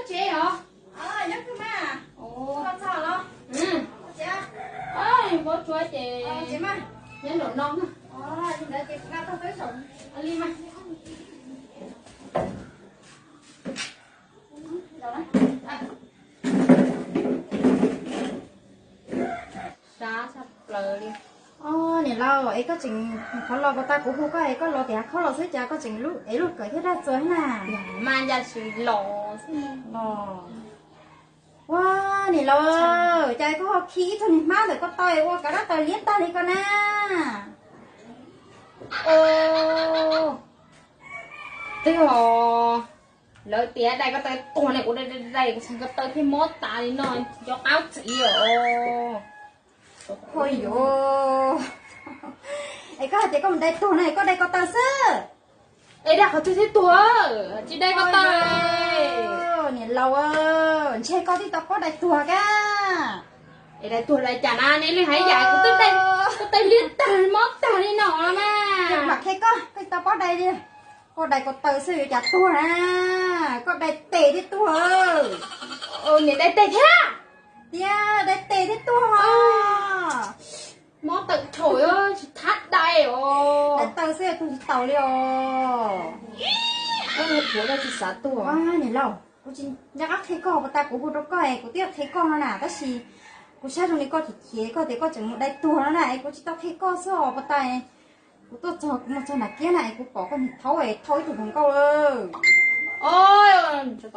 Tsev os. Nyob twg mas? Koj txog los? Npau suav ces nyob nraum no. Li mas. Sab tshaj plaws li. Niam laus, es koj tseem qhov los puas tas kuv hu koj es koj los tias koj los xwb cas koj tseem ev lub kawm thiab daj txuas thiab na? Mas cas tsis los xwb. Ua, niam laus, cas koj ho khi ib tug niag hmab ntawm ko taw ua kav dab taws liab tag li ko na? Twb ho lawv tias dai ko taw tuag ne, kuv dai dai dai kuv txhais ko taw thiaj mob tas li no, cov qab txiv os. Ua yuav, es koj hais tias koj mus dai tuag no es koj dai ko taw xwb? Es dai qhov twg thiaj tuag, tsis dai ko taw. Niam laus, ntshe koj twb tau paub dai tuag kab. Es dai tuag dai cas na, nej leej hais yam kuv twb dai ko taw liab tag mob tag li no na. Mam qhia koj, koj tsis tau paub dai li. Koj dai ko taw xwb yuav cas tuag na, koj dai tes thiaj tuag. Niam dai tes thiab. Tias dai tes thiaj tuag os. Mob taw thaum tsis thab dai os. Dai taw xwb tuag tsis taus li os. Niam laus, kuv tsis nco qab qhia koj, puas tas kuv hu rau koj es kuv twb qhia koj no na, tab sis kuv saib zoo li koj chim chim koj tias koj tseem mus dai tuag no na es kuv tsis tau qhia koj xwb os, puas tas kuv tuaj txog kuv mus txog nram kiab na es kuv pom koj mus thauj es thauj ib tug hluas nkauj lawm. Os, tuag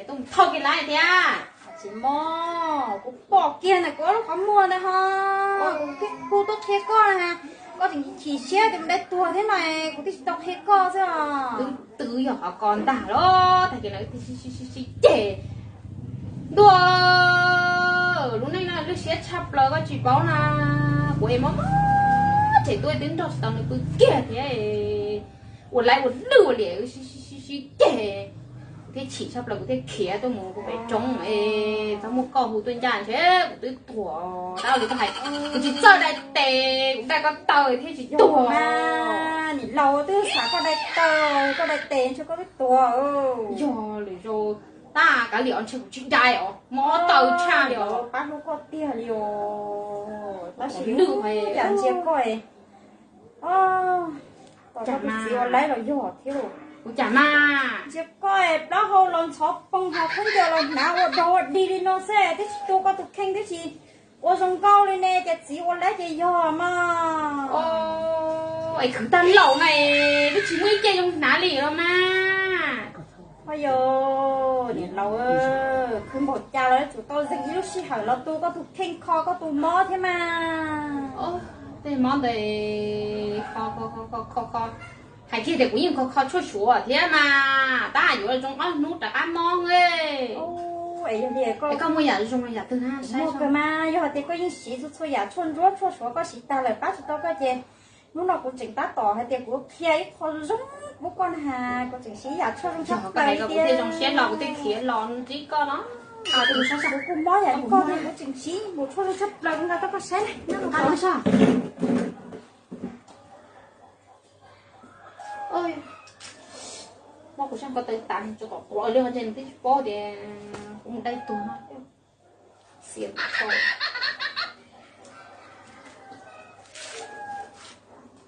tuaj mus thauj kiag lawm thiab. Tsis mob, kuv pom kiag ntawm kuv ob lub qhov muag ntawd ho. Kuv thiaj hu tuaj qhia koj na, koj tseem chim siab tias mus dai tuag thiab no, kuv twb tsis tau qhia koj xwb os. Twb twb yog qhov ko ntag los tag kis no sib ceg. Ntuj, lub neej no lwj siab tshaj plaws koj tsis paub na. Kuv es mob mob tshem tuaj twb nrog tsis tau nws pw kiag thiab. Ua laib ua lwj ua liam sib ceg, kuv thiaj chim tshaj plaws kuv thiaj khiav tuaj mus kuv pem roob es txhob muaj koj hu tuaj ncaj ntshe kuv twb tuag dab li koj hais. Kuv tsis txawj dai tes, kuv dai ko taw thiaj tsis tuag. Niam laus twb xav koj dai taw, koj dai tes ntshe koj twb tuag. Yog lwm zaus tab kav liam os ntshe kuv tsis dai os, mob taw tshaj li os. Pab hlub koj tiag li os, tab sis lwj yam ntsia koj. Tom koj tus txiv ua laib los yog thiab. Kuv cas mas ntsia koj plaub hau los ntxhov poog ho khaub ncaws los hnav ua dog ua dig li no xwb, twb tsis tu koj tus kheej twb tsis ua zoo nkauj li ne, ces txiv ua laib ces yog mas. Es khwv tag laus na, twb tsis muaj ib ce zoo hnav li los mas. Ho yog niam laus, khwv npaum cas los yuav tsum tau zeem ib lub sij hawm los tu koj tus kheej kho koj tus mob thiab mas. Tej mob ntawd kho kho kho kho kho, hais kiag tias kuv yeej kho kho tshuaj suav thiab mas, tab yuav zoo ob hnub rov qab mob. Es yog li koj muaj yam zoo yam twg na saib kawg mas, yog hais tias koj yeej siv txhua txhua yam tshuaj ntsuab tshuaj suav koj siv tag lawm pab tsis tau koj ces hnub no kuv tseem tab tom hais tias kuv qhia ib qho zoo pub koj na, kuv tseem siv yam tshuaj zoo tshaj plaws li tias zoo siab los kuv thiaj khiav los ntsib koj no. Kuv kuj mob yam li koj thiab kuv tseem siv mus tshuaj zoo tshaj plaws nqa tuaj koj saib na. Mob kuv sab ko taw tas tso kom quav li ho ntshe nws twb tsis paub tias kuv mus dai tuag no.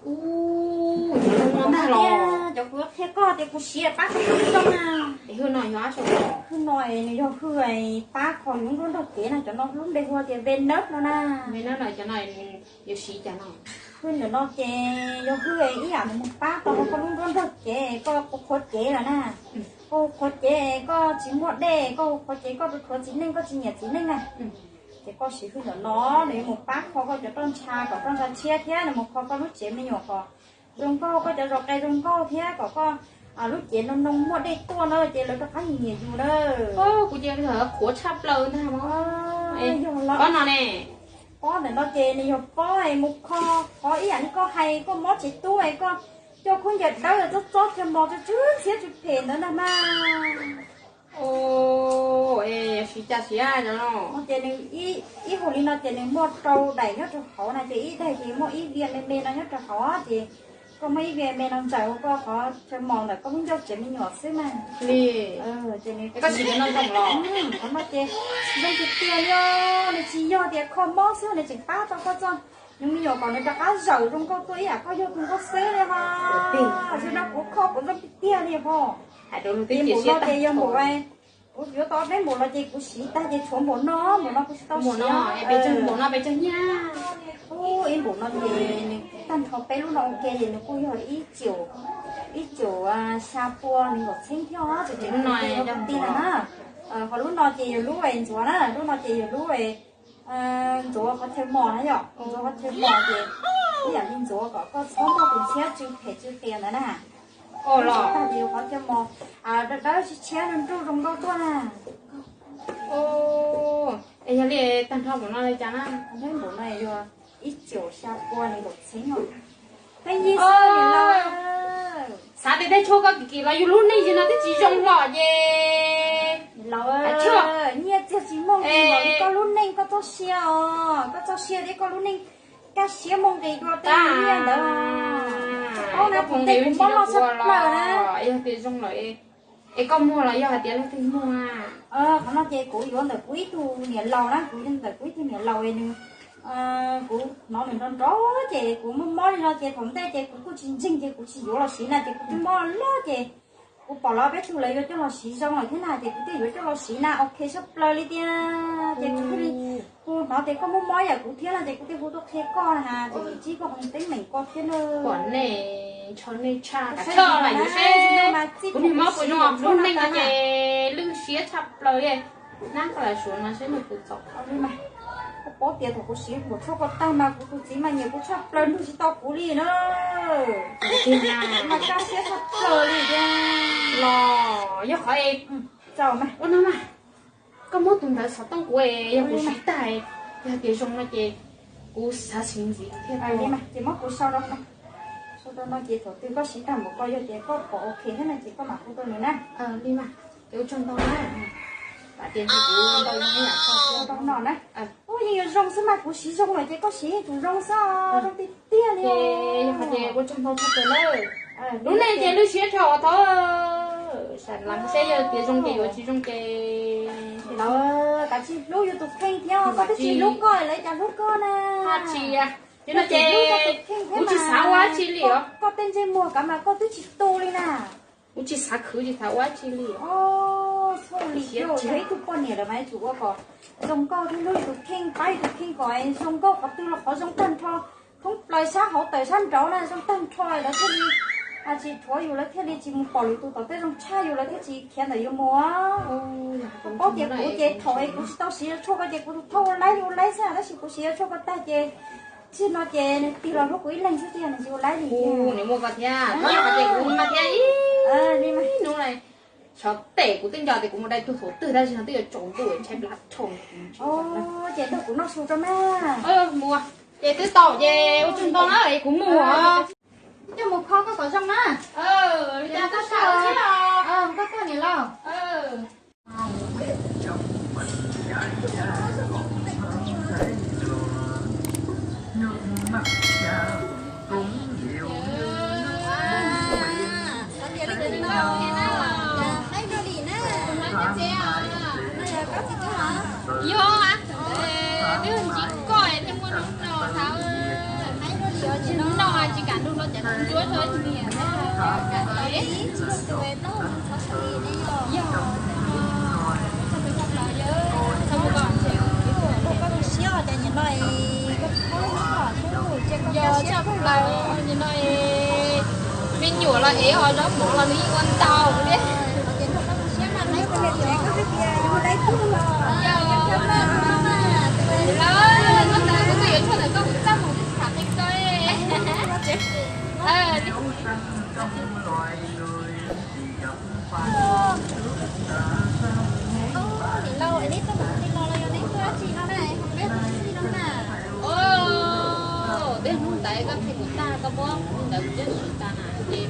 Ub, cov no ntag los. Cov kuv qhia koj tias kuv siv pab koj tus zoo na. Es hwj no yog ab sau los? Hwj no nws yog hwj pab kho lub nruab nrog cev na, cov no lub npe hu tias Venus no na. Venus no cov no yuav siv cas no? Hwj ntawm no ces yog hwj ib yam nws mus pab tau koj lub nruab nrog cev, koj qhuav cev lawm na. Koj qhuav cev koj tsis muaj dej, koj qhuav cev koj rau qhuav txiv neej, koj tsis nyiam txiv neej na. Ces koj siv hwj ntawm no, nws yuav mus pab kho koj cov roj ntsha kom roj ntsha tshiab thiab nws mus kho koj lub cev me nyuam kom zoo nkauj, koj cov zos qe zoo nkauj thiab kom koj lub cev noo noo muaj dej tuaj na ces lawv rov qab nyiam nyiam yus na. Kuv ces qhuav tshaj plaws ntag. Pob no ne? Pob ntawm no ces nws yog pob es mus kho, qhov ib yam li koj hais koj mob tsev tub es koj coj khaub ncaws dawb txob txob kiag mos tsw tsw ntxhiab tsw phem ntawd ntag mas. Siv cas siv no ces nws ib hauv li no ces nws muaj rau daim nyob rau hauv na, ces ib daim ces muaj ib vias me me no nyob rau hauv ces Koj muaj ib vij me no ntsaws ua koj qhov chaw mos ntawm koj lub ncauj tsev me nyuam xwb mas. Li, koj siv no zoo los? Qhov no ces zoo tiag tiag li os, nws tsis yog tias kho mob xwb, nws tseem pab tau koj txoj hnyuv me nyuam kom nws rov qab zawm zoo nkauj tuaj ib yam koj yog tus nkauj xwb li ho. Yog no kuv kho kuv zoo tiag tiag li ho. Ces npaum no ces yog npaum, kuv yuav tau peb npaum no ces kuv siv tag ces tshuav npaum no, npaum no kuv tsis tau siv. Ub, ib npaum no ces nws tag nrho peb lub no ua ke ces nws kuj yog ib caum, ib caum xya pua nees nkaum txheeb thiab, ces lub no yog ti na. Ho lub no ces yog lub es ntxuav na, lub no ces yog lub ntxuav qhov chaw mos na yom, ntxuav qhov chaw mos ces ib yam li ntxuav kom koj txhob muaj tus ntshiab tsw phem tsw qias ntawd na. Los tag ces yog qhov chaw mos dawb dawb tshiab tshiab nruj nruj zoo nkauj tuaj na. Es yog li tag nrho npaum no li cas na? Npaum no yog ib caum xya pua nees nkaum txheeb os. Pheej yig xwb niam laus. Xav tias tej tshuaj koj kim kim los yus lub neej yig no twb tsis zoo hlo ces. Niam laus, nyiaj txiag tsis muaj nqis npaum li koj lub neej koj txoj sia os, koj txoj sia thiab koj lub neej kaj siab muaj nqis dua tej nyiaj ntawd. Paub na, kuv tej kuv mob loj tshaj plaws na. Yog tias zoo lawm es koj muag los yog hais tias leej twg muag? Qhov no ces kuv yuav ntawm kuv ib tug niam laus na, kuv yuav ntawm kuv ib tug niam laus es nws, kuv hnov nws nrov nrov ces kuv muaj mob li no ces thaum ntej ces kuv kuj tsis ntseeg ces kuv tsis yuav los siv na ces kuv twb mob loj ces kuv pom lawv peb tug lawv yuav coj los siv zoo lawm thiab na ces kuv thiaj yuav coj los siv na, ok tshaj plaws li tiag ces kuv thiaj li, kuv hnov tias koj muaj mob yam kuv thiab no ces kuv thiaj hu tuaj qhia koj na ces kuv tsis pom teeb meem koj thiab na. Pom nej ntshaw nej tshaj, kuv niag mob puas zoo, lub neej no ces lwj siab tshaj plaws li. Nab koj lam suav no saib nws puas txaus. Koj paub tias thaum kuv siv npaum tshuaj koj tag mas kuv tus txiv mas nyiam kuv tshaj plaws, nrug tsis tau kuv li na. Mas kaj siab tshaj plaws li thiab. Los yog qhov, ua no mas, koj muab tus ntawd xov tooj kuv, yog kuv siv tag, yog tias zoo no ces kuv xav siv ntxiv thiab. Ces muab kuv sau rau no, sau rau no ces thaum twg koj siv tag npaum ko yog tias koj pom ok thiab no ces koj mam hu rau nws na. Li mas, ces ua tsaug ntau na. Tam tias kuv ntau zoo ib yam koj ntau no na. Ua yeej yuav zoo xwb mas kuv siv zoo lawm ces koj siv yeej tsum zoo xwb, zoo tiag tiag li. Ces yog qhov ces ua tsaug ntau tshaj plaws na. Lub neej ces lwj siab rau thov, sam las mus saib yog tias zoo ces yuav, tsis zoo ces. Lawv kav tsij hlub yus tus kheej thiab, koj twb tsis hlub koj lawv cas hlub koj na. Tsis, ces no ces kuv tsis xav ua dab tsi li os. Koj tej ntsej muag kav mas koj twb tsis tu li na. Kuv tsis xav khwv tsis xav ua dab tsi li. Txhob li, yog ib tug poj niam lawm mas yuav tsum ua kom zoo nkauj thiab hlub yus tus kheej, pab yus tus kheej kom zoo nkauj qhov twg los qhov zoo tag nrho, thoob plaws sab hauv tawm sab nraud na zoo tag nrho lawv thiaj li tsis rhuav yus, lawv thiaj li tsis mus pom lwm tus tom tej zoo tshaj yus, lawv thiaj tsis khiav ntawm yus mus. Koj paub tias kuv ces thaum es kuv tsis tau siv tshuaj ko ces kuv tus thauj ua laib li ua laib xwb, tab sis kuv siv tshuaj ko tag ces txij no ces nws tig los hlub kuv ib leeg xwb, tsis yog nws tsis ua laib li. Nws muaj koj thiab, koj yog qhov ces kuv mas thiab ib hnub no xyov tes kuv twb nco tias kuv mus dai tug thaum twg tab sis no twb yuav tsaus ntuj tshaib plab dhau. Ces nrog kuv noj su rau mas. Mus, ces twb tau ces ua tsaug ntau na, kuv mus. Coj mus kho koj kom zoo na. Koj koj niam laus. Yog, twb ntsib koj thiaj muaj hnub no, hnub no tsis kam nrug los cas ntsuab rau niam. Yog, txog tus koj plaws yog, txog tus koj siab ces nim no, yog txog plaws nim no, me nyuam los ev ho zaub mov los nws yeej ua ntau thiab. Yog, koj ntawd kuv twb yuav tshuaj ntawm koj kuv txaj muag twb tham qi koj. Niam laus, neb tuaj mus li no los yog neb tuaj dab tsi no na, peb tuaj li no na? Tej hnub ntawd koj qhia kuv tag, koj muab ntawd kuv coj siv tas na ces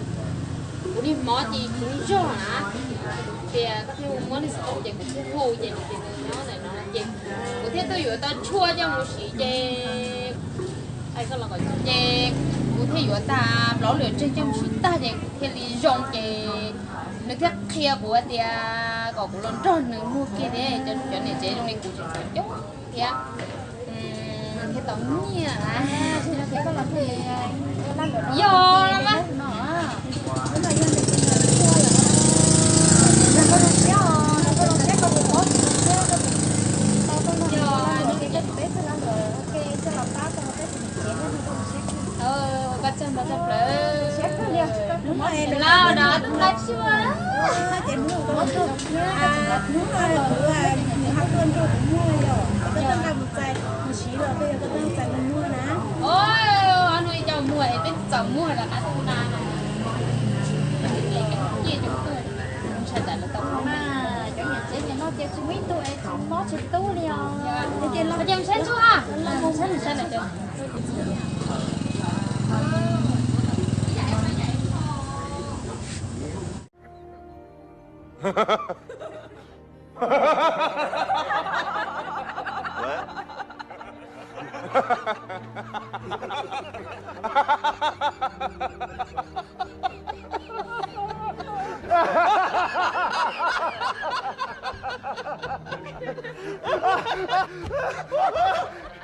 kuv niag hmov ces kuv zog na, tias koj thiaj muab niag xov tooj ces kuv thiaj hu ces nws tias nws nyob ntawm no ces kuv thiaj tuaj yuav tau tshuaj coj mus siv ces, ces kuv Thiaj yuav tag plaub lwm tseg coj mus sib tag ces kuv thiaj li zoo ces nws thiaj qhia kuv tias kom kuv los nrog nws muag kiag thiab cov niam tsev zoo li kuv tseem tshuav coob thiab. Thiaj tau nyiaj. Yog los mas. Ua koj tsaug ntau tshaj plaws. Los no tus no tsis ua. Ua no coj muag es peb txawm muag lawm qab tau na. Ces coob ciaj coob tuaj, ntshai tsam lawv tau. Cov niam tsev nim no ces tsis muaj ib tug es tsis mob tsis tub li os. Ces mus saib tsuj ha, mus saib mus saib lawm.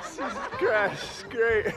Jesus Christ, it's great.